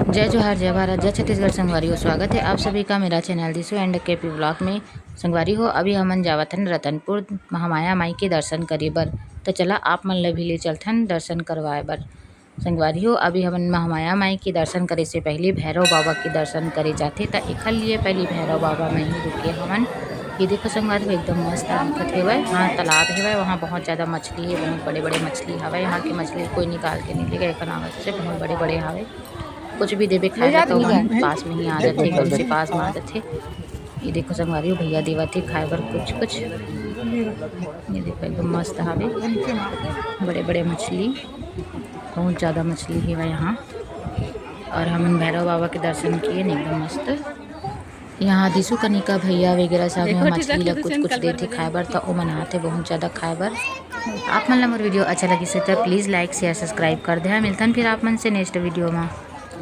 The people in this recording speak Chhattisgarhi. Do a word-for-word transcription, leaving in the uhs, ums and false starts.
जय जोहार, जय भारत, जय छत्तीसगढ़। संगवारी हो, स्वागत है आप सभी का मेरा चैनल दिशु and केपी ब्लॉग में। संगवारी हो, अभी हमन जावत हन रतनपुर महामाया माई के दर्शन करे बर। तो चला, आप मन ल भी ले चलथन दर्शन करवाए बर। संगवारी हो, अभी हमन महामाया माई के दर्शन करे से पहले भैरव बाबा के दर्शन करे जाथे, त एखर लिए पहले भैरव बाबा में ही रुके हमन। ये देखो संगवारी हो, एकदम मस्त दिखत हेवय। हाँ, तालाब हेवय, वहाँ बहुत ज्यादा मछली है, बहुत बड़े बड़े मछली हवय। यहाँ की मछली कोई निकाल के नहीं लेगा, एकर नाम से बहुत बड़े बड़े हवय। कुछ भी देबे खाए ला, तो मन पास में ही आ जाथे, एकदम से पास में आ जाथे। ये देखो संगवारी हो, भैया देवत हे खाए बर कुछ कुछ। ये देखो, एकदम मस्त हवे, बड़े बड़े मछली, बहुत ज्यादा मछली हेवय यहाँ। और हमन भैरव बाबा के दर्शन किए न, एकदम मस्त। यहाँ दिशु कनिका भैया वगैरह सब यहाँ मछली ला कुछ कुछ देथे खाए बर, त ओमन आथे बहुत ज्यादा खाए बर। आप मन ला मोर वीडियो अच्छा लगिस हे त please like, share, subscribe कर दे। मिलथन फिर आप मन से नेक्स्ट वीडियो में।